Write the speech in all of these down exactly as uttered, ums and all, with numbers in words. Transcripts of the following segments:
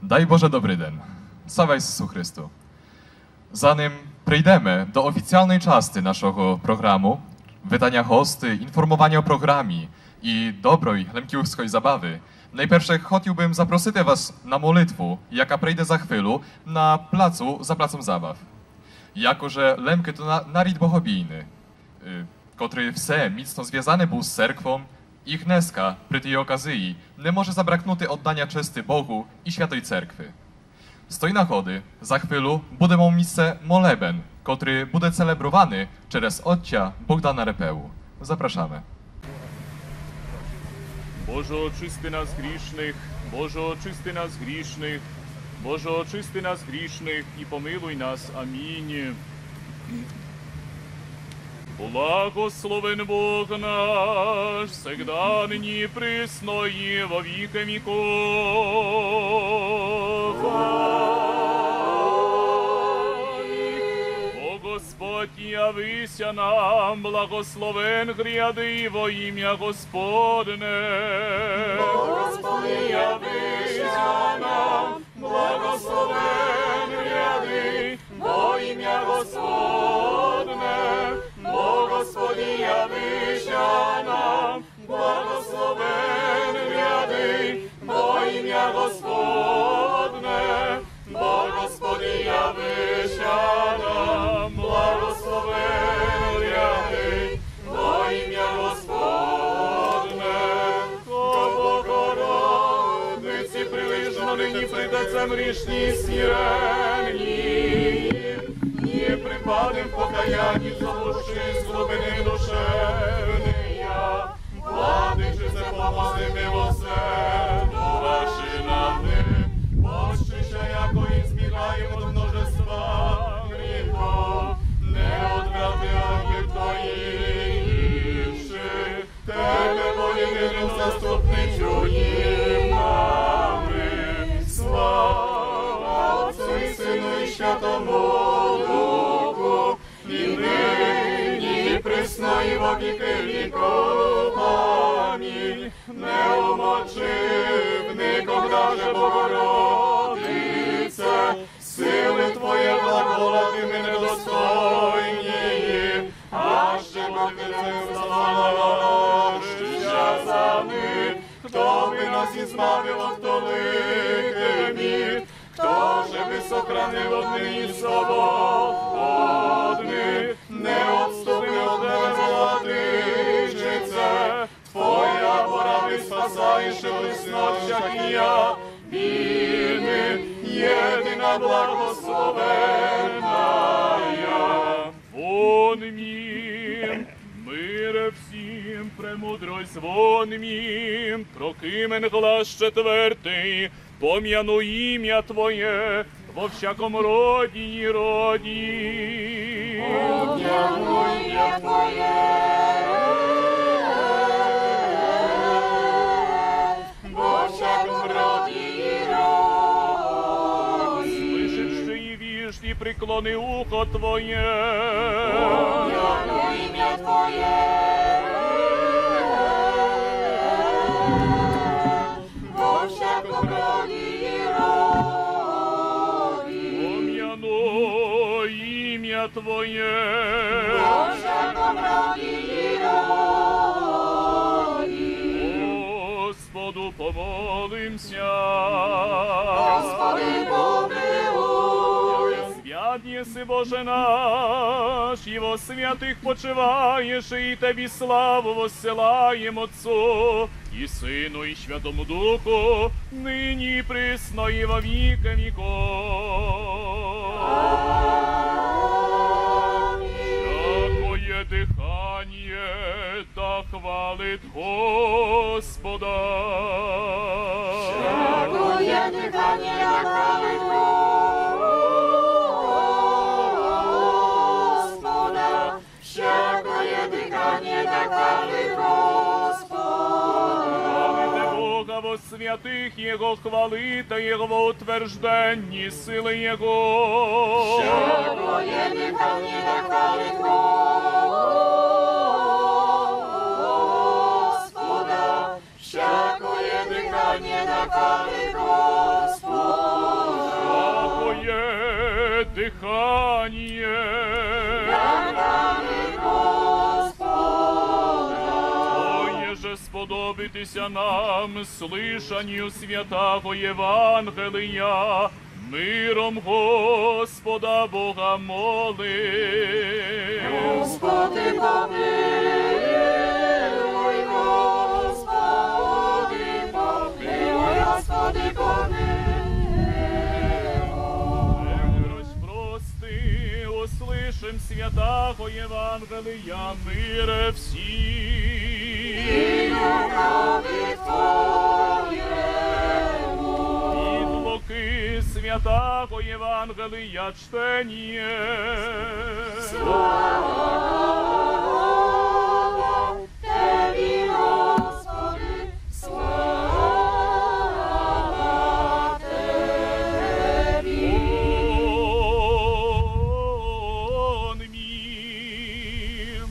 Daj Boże dobry dzień. Sława Jezusu Chrystu. Zanim przejdziemy do oficjalnej czasci naszego programu, witania hosty, informowania o programie i dobroj lemkiuskoj zabawy, najpierwsze chciałbym zaprosić was na modlitwã, jaka przejdzie za chwilã na placu, za placem zabaw. Jako że Lemki to na, naród bohobijny, y, kotry wse mocno związany był z cerkwą, i dneska, przeto okazji, nie może zabraknąć oddania czci Bogu i Świętej Cerkwi. Z toj nagody za chwilã budeme mieć moleben, kotry bude celebrowany przez ojca Bogdana Repełu. Zapraszamy. Boże, oczysti nas grzesznych, Boże, oczysti nas grzesznych, Boże, oczysti nas grzesznych i pomiłuj nas. Amin. Благословен Бог наш, всегда, ныне и присно и во веки веков. О Господь, явися нам, благословен гряды во имя Господне. О Господь, явися нам, благословен гряды во имя Господне. О Господь, явися нам, благословен гряды во имя Господне. О Господь, явися нам, благословен гряды во имя Господне. О Богородице, прилежно ныне пред Отцем грешни и смиренни, не припадем в покаянии, заблудшие из глубины душевные. Владычице, помози, милосердуй над нами, очищай, яко избегаем от множества грехов, не отврати от Твоих. Тебе, во едином заступничу, и нами, слава Отцу и Сыну и Святому Духу, и ныне, и присно, и во веки веков. Аминь. Не умолчи никогда же, Богородице, силы Твоей глаголать мы недостойные, аще бо Ты заступаешься за нас, кто бы нас избавил от владыки мира, кто же бы сохранил отныне свободных, не отступи от нас, Владычице, Твоя опора, спасающая нас от всякой беды, едино благословенная. Вонмим, мире всім, премудрость, вонмим, прокимен глас четвертый, помяну имя Твое во всяком роде и роде. Помяну имя Твое во всяком роде и роде. Слышишь же и видишь, и преклони ухо Твое. Помяну имя Твое во всяком роде и роде. Помяну имя Твое во всяком роде и роде. Господу помолимся. Господи, помилуй. Свят еси, Боже наш, и во святых почиваешь, и Тебе славу воссылаем Отцу, и Сыну, и Святому Духу, ныне и присно, и во веки веков. Аминь. Всякое дыхание да хвалит Господа. Всякое дыхание да хвалит Господа. Всякое дыхание да хвалит Господа. Хвалите Бога во святых Его, хвалите Его во утверждении силы Его. Всякое дыхание да хвалит Господа. Всякое дыхание да хвалит Господа. Дыхание. Даровани, Господа. Ой, же сподобитеся нам слышанию святаго Евангелия, миром Господа Бога молим. Господи, помилуй, Господи, помилуй, Господи, помилуй. Милость прости, услышим святаго Евангелия, мире всем. И духу Твоему. Ид Луки святаго Евангелия чтение. Слава Тебе, Господи, слава Тебе. Он мир.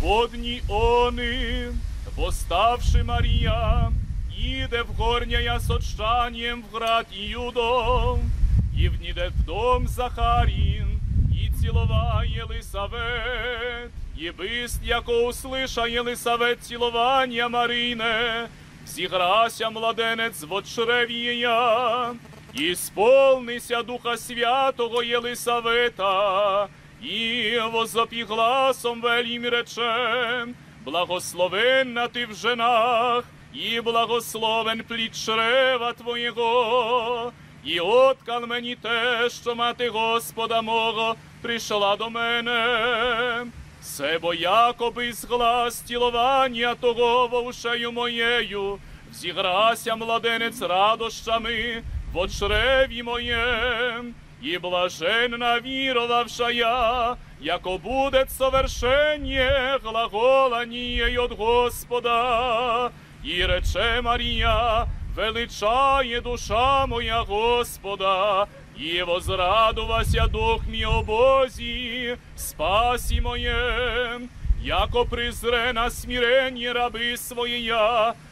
Вот дни они, восставши Мария, иде в горняя с отшанием в град Иудов, и вниде в дом Захарин, и целовая Елисавет, и бысть, яко услыша Елисавет целование Марины, взыграся младенец в чреве ея, исполнися Духа Святого Елисавета, и возопи гласом велим рече: Благословенна ты в женах, и благословен плід чрева твоего. И откал мені те, што мати Господа мого пришла до мене. Себо якобы из глас целования того во ушею моею, взыграся младенец радостями во чреве моем. И блаженна веровавшая, яко будет совершение глаголаний от Господа. И рече Мария: величай душа моя Господа, и возрадовася дух мой о Бозе, Спаси моем, яко призре на смирение рабы своей,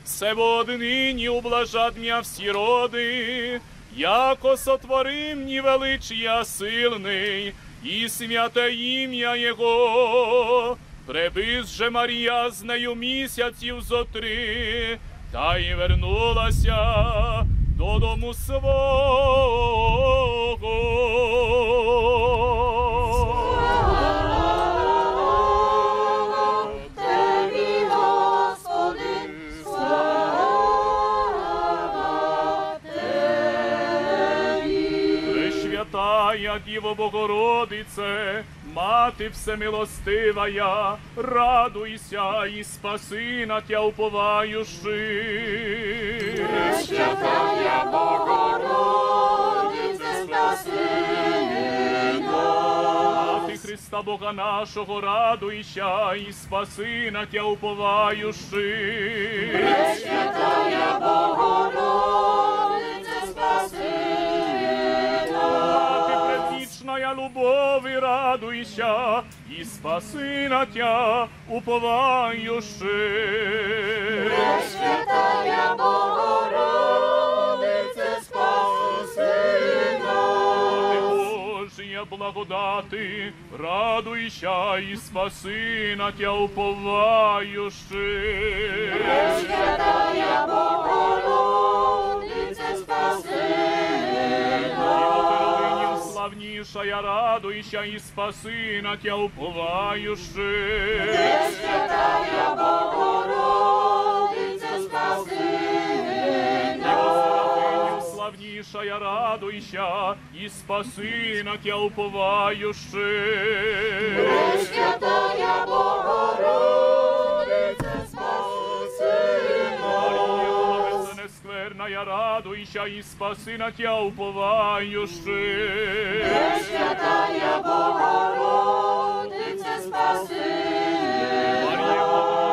себо отныне ублажат мя все роды, яко сотвори мни величия сильный, и святое имя Его. Пребысть же Мария с нею месяц и в зотри, та и вернулася до дому своего. Слава Тебе, Господи, слава Тебе. Пресвятая Дева Богородице, Мати всемилостивая, радуйся, и спаси на Тя уповающих. Пресвятая Богородице, спаси нас. Мати Христа Бога нашего, радуйся, и спаси на Тя уповающих. Пресвятая Богородице, спаси нас. Мати предвечная любови, радуйся, и спаси на Тя уповающих. Пресвятая Богородице, спаси нас. Мати Божия благодати, радуйся, и спаси на Тя уповающих. Пресвятая Богородице, спаси нас. Дева Херувимов славнейшая, радуйся, и спаси на Тя уповающих. Пресвятая Богородице, спаси нас. Дева Серафимов славнейшая, радуйся, и спаси на Тя уповающих. Пресвятая Богородице, спаси нас. Мария, скверная, радуйся, и спаси на Тя уповающих. Пресвятая Богородице, спаси нас.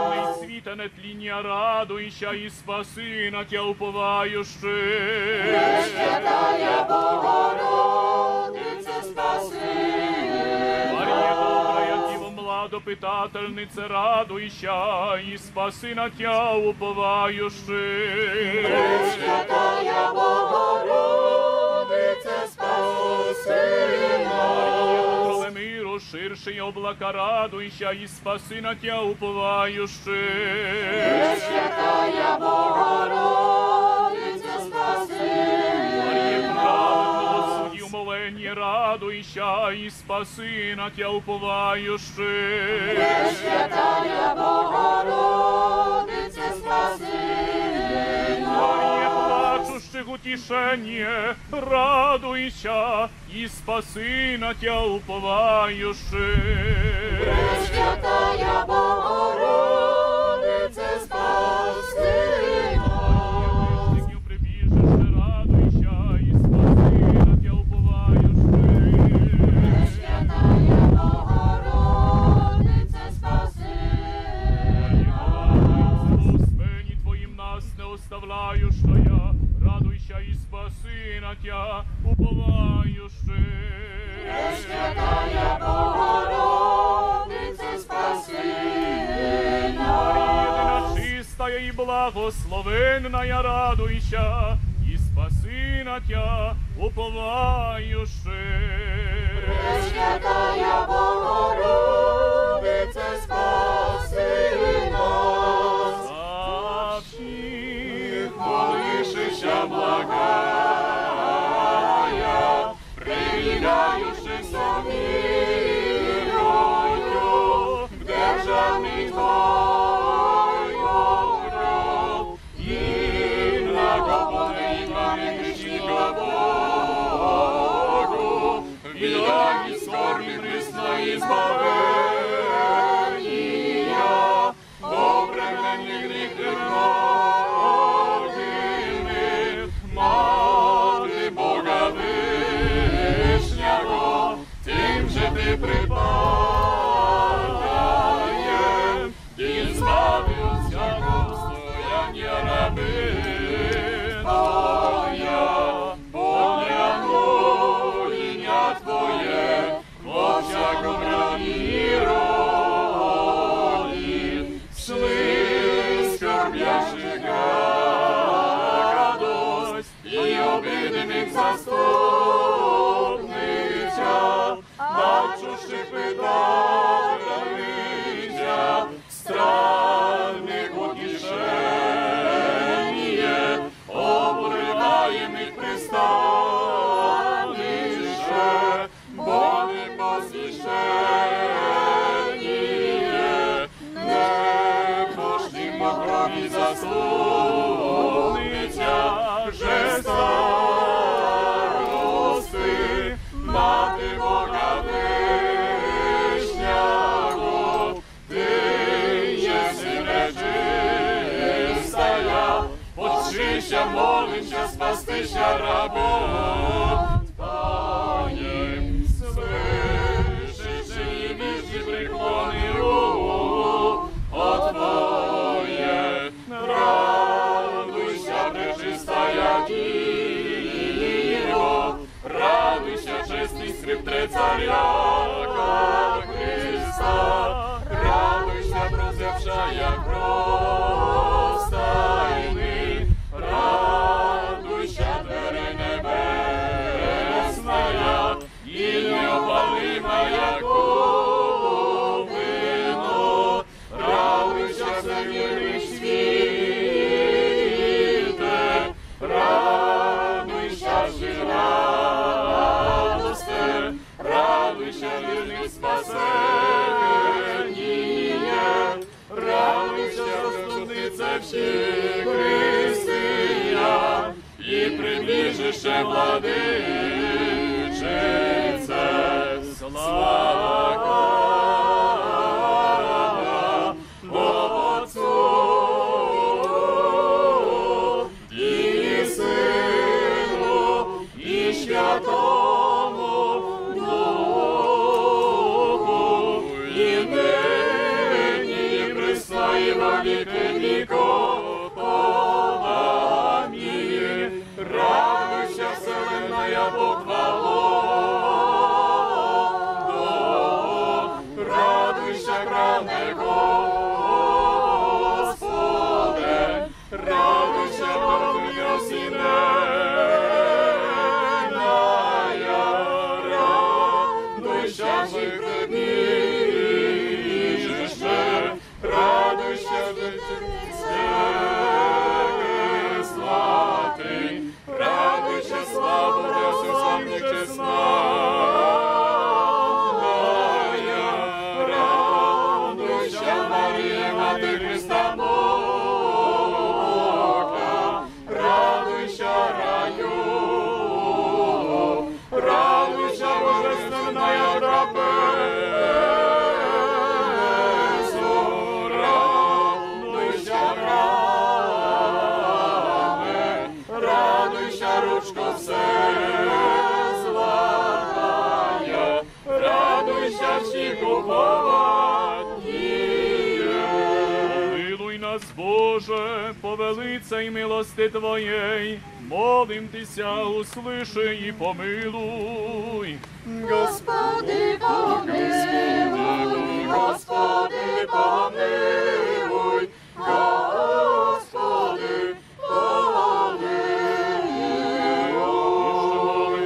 Мария, света нетления, радуйся, и спаси на Тя уповающих. Пресвятая Богородице, спаси нас. Мария, добрая Дева, младопитательница, радуйся, и спаси на Тя уповающих. Пресвятая Богородице, спаси Облака, радуйся, и спаси на тебя уповающих. Пресвятая Богородица, спаси нас. Мария, праведного судьи, умоление, радуйся, и спаси на тебя уповающих. Пресвятая Богородица, спаси нас. Мария, плачущих утешение, радуйся, и спаси на тебя уповающих. Пресвятая Богородица, спаси нас. Прибежище, радуйся, и спаси на тебя уповающих. Пресвятая Богородица, спаси нас. Господи, Твоим нас не оставляющая, радуйся, и спаси на тебя уповающих. Пресвятая Богородица, спаси нас. Мария, ты чистая и благословенная, радуйся, и спаси на тебя уповающих. Пресвятая Богородица, спаси нас. Всех молишься, благая, пребывающих со мирою, в державный Твой город, и многополней грешника Богу, вела и скорби пресной избавления, обремененных грехом многими, Мати Бога Вышнего, тем же Ты преподаем, избави от всякого достояния рабы Твоя, помяну имя Твое, во всяком граде и роде, слышь скорбящих радость и обидимых заступниця, мачущих пытанниця, странных утешение, обрываемых пристанище, больных посещение, непрошенных во крови заступниця, же старосты, Мати Бога Вышнего, Ты еси пречистая, подшися, молимся, спастися рабам Твоим, слышишь и видишь преклонную руку Твою. Радуйся, пречистая Дева, радуйся, честный скрипке Царя Христа, радуйся, прозябшая кровь тайны, радуйся, дверь небесная и неопалимая купину. Радуйся, всемирный свете, радуйся, всерадостный, радуйся, верный спасение, радуйся, заступница всех христиан и приближище владычице. Слава Отцу и Сыну и Святому Духу, и ныне, и присно, и во веки веков. Аминь. Радуйся, вселенная, Бог Радуйся, всех упование. Помилуй нас, Боже, по великой милости Твоей, молим Тися, услыши и помилуй. Господи, помилуй, Господи, помилуй, Господи, помилуй.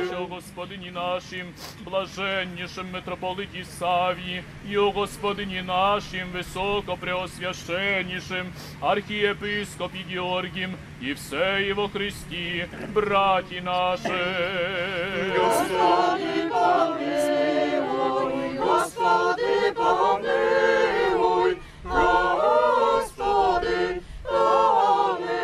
Ещё молимся о Господине нашим блаженнейшем митрополите Саввии и о Господине нашим высокопреосвященнейшем архиепископе Георгием и все его Христе братья наши. Господи, помилуй, Господи, помилуй, Господи, помилуй.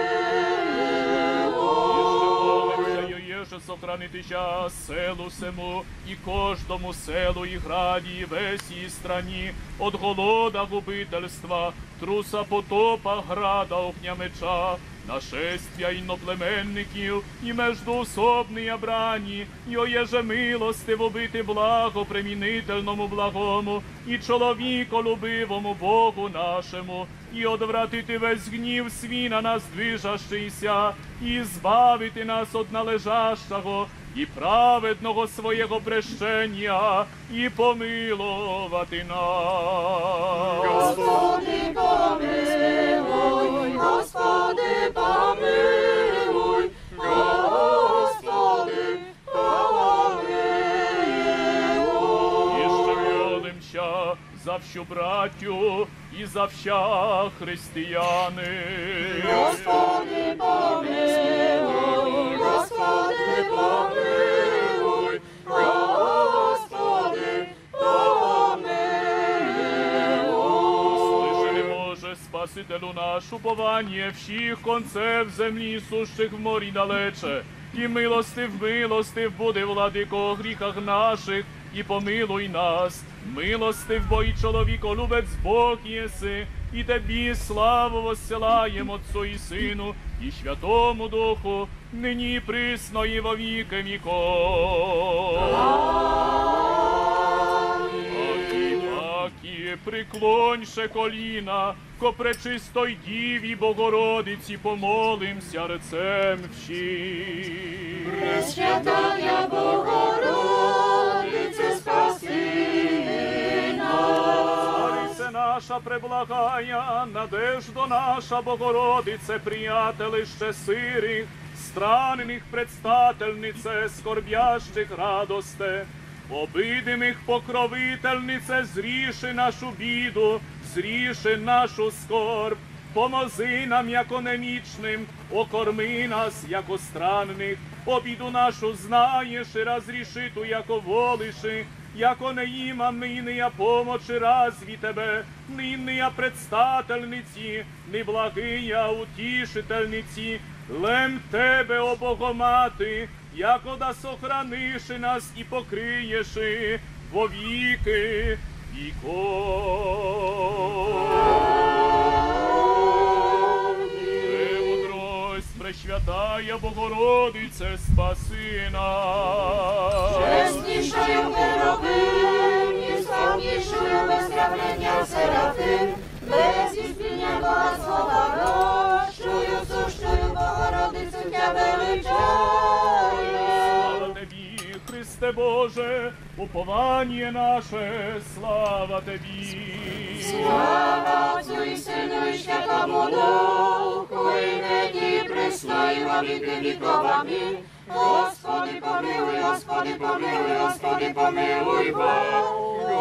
Ещё молимся, еже сохрани Тися селу сему и каждому селу и граде и весь и стране от голода, губительства, труса, потопа, града, огня, меча, нашествия иноплеменников и междуусобные брани, и о еже милостиво быти благу применительному благому и человеколюбивому Богу нашему, и отвратити весь гнев свина нас движащийся, и избавити нас от належащего и праведного своего прещения, и помиловати нас. Господи, помилуй, Господи, помилуй, Господи, помилуй. Ещё молимся за всю братью и за всех христиан. Господи, помилуй, Господи, помилуй, Господи, помилуй. Услыши, Боже, Спасителю наш, упование всех концев земли, сущих в море далече, и милостив, милостив буди, Владыко, о грехах наших и помилуй нас. Милостив бо и человеколюбец Бог еси, и Тебе славу воссылаем Отцу и Сыну и Святому Духу, ныне и присно и во веки веков. Аминь. Аки, паки, преклонь же колено ко Пречистой Деве Богородице, помолимся сердцем всем. Пресвятая Богородице, спаси нас. Царица наша преблагая, надежда наша, Богородице, приятелище сырых, странных предстательнице, скорбящих радости, обидимых покровительнице, зриши нашу беду, зриши нашу скорбь, помози нам, яко немічным, окорми нас, яко странных, обиду нашу знаешь и разреши ту, яко волишь, яко не имам мы иная помощи разве Тебе, ни иная предстательницы, ни благая утешительницы, лем Тебе, о Богоматы, якода сохранишь нас и покрыешь во веки веков. Премудрость, Пресвятая Богородице, спаси нас. Честнейшая херувим, несравнейшая возрождения серафим, без исключения Бога Слова, росшую, сущую Богородицу Тебя величаем. Слава Тебе, Христе Боже, упование наше, слава Тебе. Слава Отцу и Сыну и Святому Духу, и ныне и присно и во веки веков. Аминь. Господи, помилуй, Господи, помилуй, Господи, помилуй, Господи.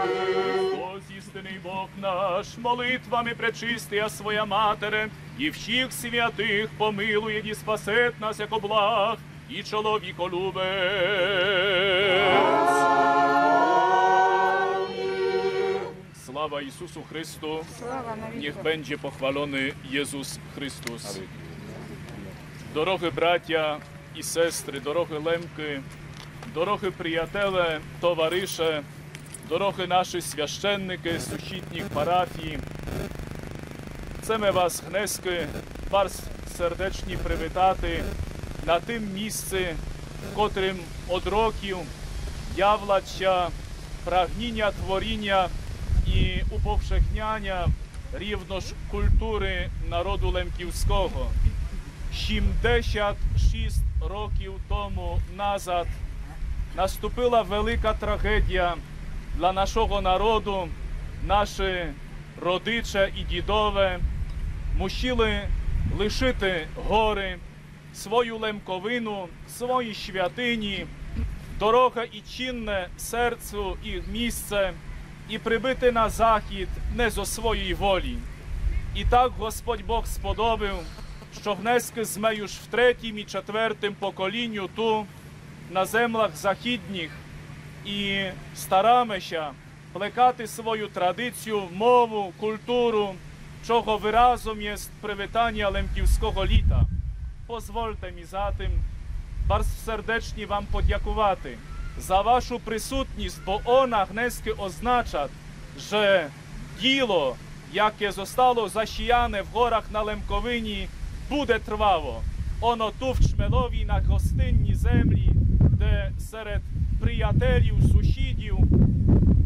Христос, истинный Бог наш, молитвами Пречистой Своей Матери и всех святых помилуй и спасет нас, яко благ и человеколюбец. Слава Иисусу Христу! Слава навеки! Niech będzie pochwalony Jezus Chrystus. Дорогые братья и сестры, дорогые лемки, дорогые приятели, товариши, дорогие наши священники сусідніх парафій, chcemy was dneska bardzo Serdecznie привітати на тим місці, в котрім од років являть ся прагніння творіння і уповшехняня рівно ж культуры народу лемківського. Сімдесят шість років тому назад наступила велика трагедія для нашого народу. Наші родичі і дідове мусили лишити горы, свою лемковину, свої святині, дорога і цінне серцю і місце, і прибыти на захід не зо своєї волі. І так Господь Бог сподобав, што гнеска зме юж в третім і четвертім поколінню ту, на землях західніх, і стараме ся плекати свою традицію, мову, культуру, чого выразом єст привітаня лемківського літа. Позвольте мі затым барз сердечні вам подякувати за вашу присутніст, бо она гнеска означат, же діло, яке зостало засіяне в горах на Лемковині, буде трвало. Оно ту в Чмелові на гостинній землі, де серед приятелів, сусідів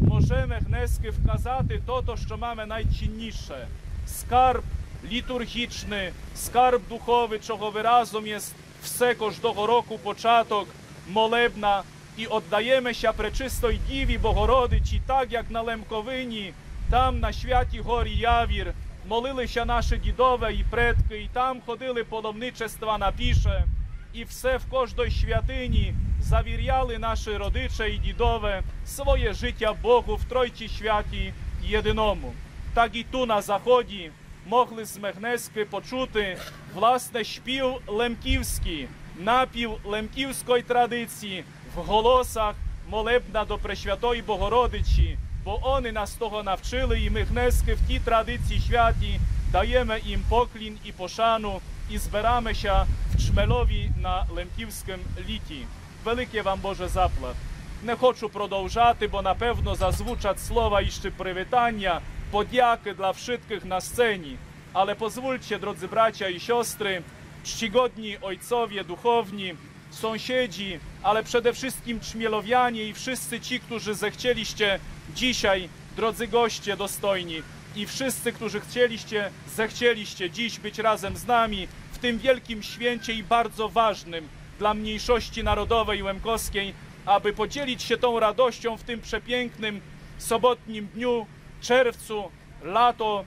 можеме гнеска вказати тото, што маме найцінніше. Скарб літургічный, скарб духовый, чого выразом єст все кождого року початок молебна, і оддаєме ся Пречистой Діві Богородичі, так як на Лемковині, там на святій горі Явір молили ся наші дідове і предкы, і там ходили паломничества на піше, і все в кождой святині завіряли наші родичі і дідове своє життя Богу в Тройці Святій Єдиному. Так і ту на заході могли сме гнеска почути, власне, спів лемківський, напів лемківської традиції в голосах молебна до Пресвятой Богородичі, бо они нас того навчили, і мы гнеска в тій традиції святій даєме їм поклін і пошану, і збераме ся в Чмелові на лемківськім літі. Велике вам Боже заплат. Не хочу продовжати, бо напевно зазвучать слова іщи привітаня, подякы для вшыткых на сцені. Але позвольте, дrodzy bracia і сёстры, czcigodni ojcowie duchowni, sąsiedzi, ale przede wszystkim Czmielowianie i wszyscy ci, którzy zechcieliście dzisiaj, drodzy goście dostojni, i wszyscy, którzy chcieliście, zechcieliście dziś być razem z nami w tym wielkim święcie i bardzo ważnym dla mniejszości narodowej łemkowskiej, aby podzielić się tą radością w tym przepięknym, sobotnim dniu, czerwcu, lato,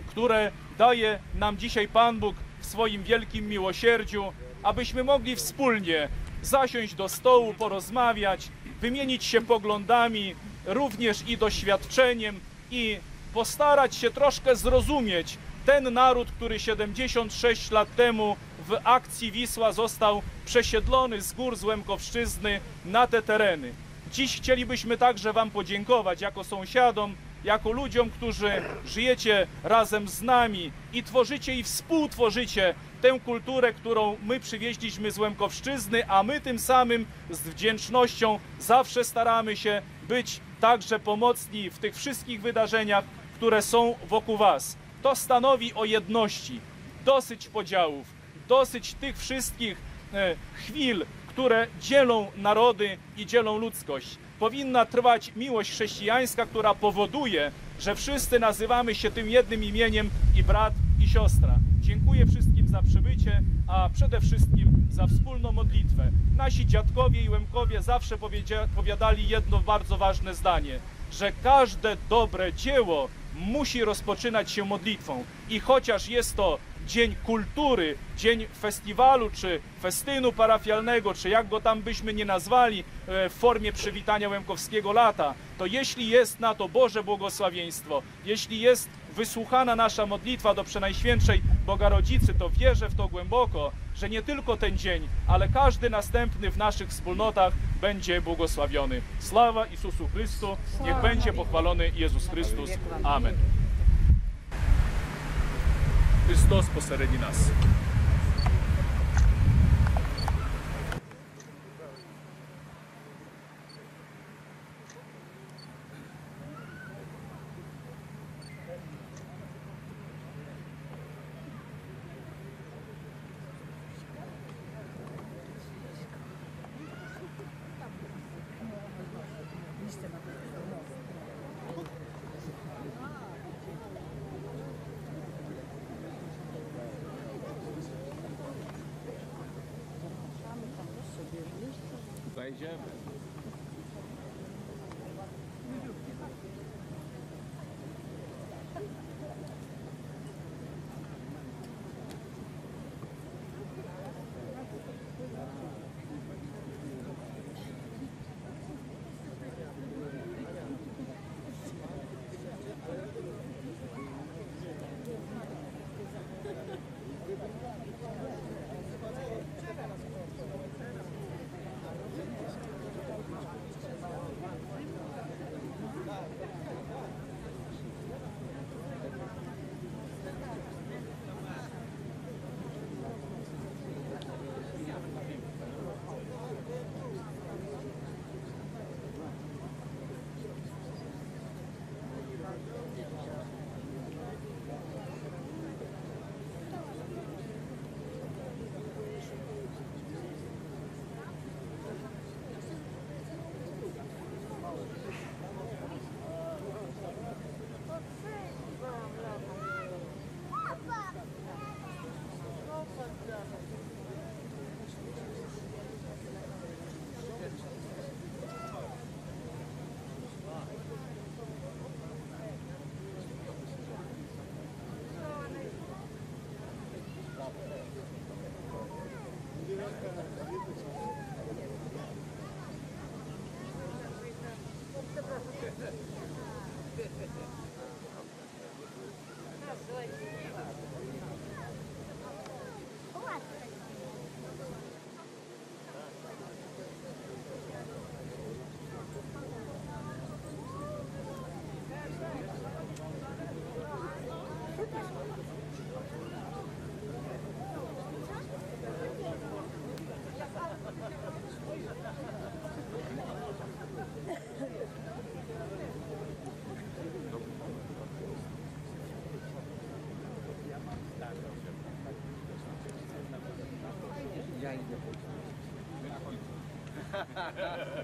które daje nam dzisiaj Pan Bóg w swoim wielkim miłosierdziu, abyśmy mogli wspólnie zasiąść do stołu, porozmawiać, wymienić się poglądami, również i doświadczeniem, i postarać się troszkę zrozumieć ten naród, który siedemdziesiąt sześć lat temu w akcji Wisła został przesiedlony z gór, z Łemkowszczyzny na te tereny. Dziś chcielibyśmy także Wam podziękować jako sąsiadom, jako ludziom, którzy żyjecie razem z nami i tworzycie i współtworzycie tę kulturę, którą my przywieźliśmy z Łemkowszczyzny, a my tym samym z wdzięcznością zawsze staramy się być także pomocni w tych wszystkich wydarzeniach, które są wokół Was. To stanowi o jedności. Dosyć podziałów, dosyć tych wszystkich e, chwil, które dzielą narody i dzielą ludzkość. Powinna trwać miłość chrześcijańska, która powoduje, że wszyscy nazywamy się tym jednym imieniem i brat, i siostra. Dziękuję wszystkim za przybycie, a przede wszystkim za wspólną modlitwę. Nasi dziadkowie i Łemkowie zawsze powiedzia- powiadali jedno bardzo ważne zdanie, że każde dobre dzieło musi rozpoczynać się modlitwą. I chociaż jest to dzień kultury, dzień festiwalu czy festynu parafialnego, czy jak go tam byśmy nie nazwali, e, w formie przywitania Łemkowskiego Lata, to jeśli jest na to Boże błogosławieństwo, jeśli jest wysłuchana nasza modlitwa do Przenajświętszej Bogarodzicy, to wierzę w to głęboko, że nie tylko ten dzień, ale każdy następny w naszych wspólnotach będzie błogosławiony. Sława Jezusu Chrystu, niech będzie pochwalony Jezus Chrystus. Amen. Христос посередині нас.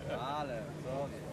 Vale, todo bien.